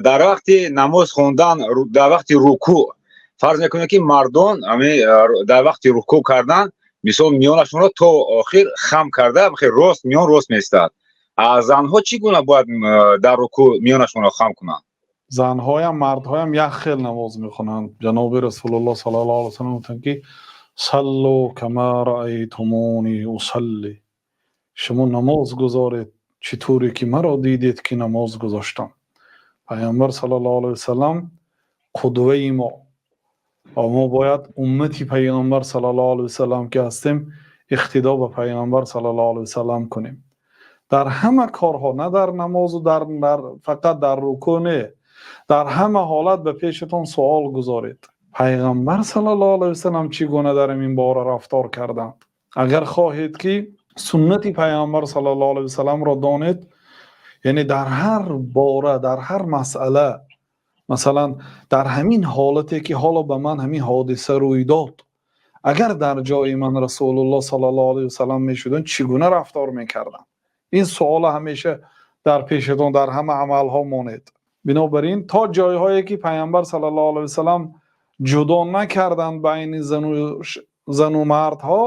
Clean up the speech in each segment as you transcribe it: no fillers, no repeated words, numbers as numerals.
Дар вақти намоз хондан, дар вақти рукӯъ, фарз мекунем, ки мардон дар вақти рукӯъ кардан, мисол, миёнашонро то охир хам карда, рост, миён рост меистад. А занҳо чӣ гуна бояд дар рукӯъ миёнашонро хам кунанд? Занҳоям, мардҳоям як хел намоз мехонанд. Ҷаноби Расулуллоҳ саллаллоҳу алайҳи васаллам гуфтанд, ки صلوا كما رأيتموني أصلي, шумо намоз гузоред, чӣ туре ки маро дидед, ки намоз гузоштам. Пайғамбар саллаллоҳу алайҳи васаллам қудваи мо ва мо бояд уммати Пайғамбар саллаллоҳу алайҳи васаллам ки ҳастем, иқтидо ба Пайғамбар саллаллоҳу алайҳи васаллам кунем дар ҳама корҳо, на дар намозу дар фақат дар рукӯъ не, дар ҳама ҳолат. Ба пешатон суол гузоред: Пайғамбар саллаллоҳу алайҳи васаллам чӣ гуна дар ин бора рафтор карданд? Агар хоҳед, ки суннати Пайғамбар саллаллоҳу алайҳи васалламро донед, яъне дар ҳар бора, дар ҳар масъала, масалан, дар ҳамин ҳолате ки ҳоло ба ман ҳамин ҳодиса рӯй дод, агар дар ҷои ман Расулуллоҳ саллаллоҳу алайҳи васаллам мешуданд, чӣ гуна рафтор мекардам? Ин суола ҳамеша дар пешатон, дар ҳама амалҳо монед. Бинобар ин, то ҷойҳое ки Пайғамбар саллаллоҳу алайҳи васаллам ҷудо накарданд байни зану мардҳо,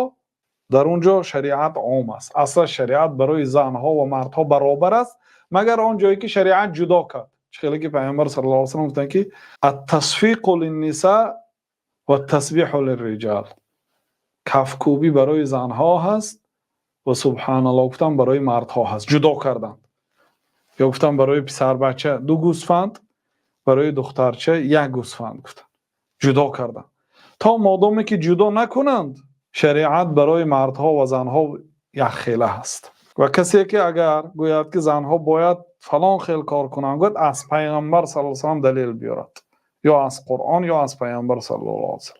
дар он ҷо шариат ом аст. Аслан шариат барои занҳо ва мардҳо баробар аст, магар он ҷое ки шариат ҷудо кард. Чӣ хеле ки Пайғамбар саллаллоҳу алайҳи васаллам гуфтанд, ки التصفيق للنساء والتسبيح للرجال, кафкӯбӣ барои занҳо ҳаст ва субҳаналлоҳ гуфтан барои мардҳо ҳаст. Ҷудо карданд. Ё гуфтан, барои писарбача ду гӯсфанд, барои духтарча як гӯсфанд гуфтанд, ҷудо карданд. То модоме ки ҷудо накунанд, шариат барои мардҳо ва занҳо якхела ҳаст. Ва касе ки агар гӯяд, ки занҳо бояд фалон хел кор кунанд, гӯяд, аз Пайғамбар саллаллоҳу алайҳи васаллам далел биёрад, ё аз Қуръон, ё аз Пайғамбар саллаллоҳу алайҳи васаллам.